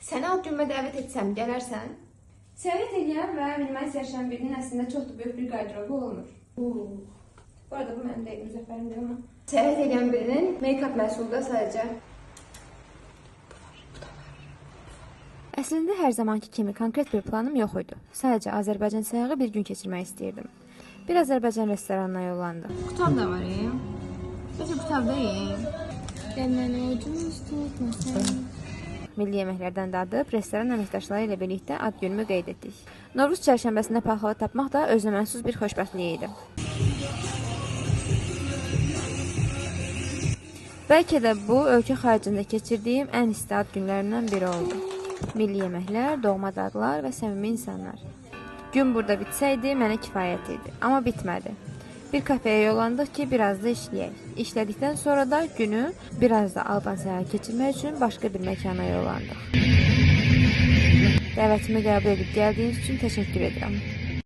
Səni ad günümə dəvət etsəm, gələrsən? Səyahət edən və minimalist yaşayan birinin əslində çox da böyük bir qarderobu olmur. Bu arada bu mənim deyil, Müzəffərin deyil amma. Səyahət edən birinin make-up məhsulu da sadəcə bu var, bu da var. Əslində hər zamanki kimi konkret bir planım yox idi. Sadəcə Azərbaycan səyağı bir gün keçirmək istəyirdim. Bir Azərbaycan restoranına yollandım. Qutab da var. Bəlkə qutab deyil. Gəl məni ucuz tutma sən. Milli yeməklərdən dadıb, restoran əməkdaşları ilə birlikdə ad günümü qeyd etdik. Novruz çərşənbəsində paxlava tapmaq da özünəməxsus bir xoşbəxtlik idi. Bəlkə də bu, ölkə xaricində keçirdiyim ən isti ad günlərimdən biri oldu. Milli yeməklər, doğma dadlar və səmimi insanlar. Gün burada bitsəydi, mənə kifayət idi. Amma bitmədi. Bir kafeyə yollandıq ki, biraz da işləyək. İşlədikdən sonra da günü biraz da Alban səyahət keçirmək üçün başqa bir məkana yollandıq. Dəvətimi qəbul edib gəldiyiniz üçün təşəkkür edirəm.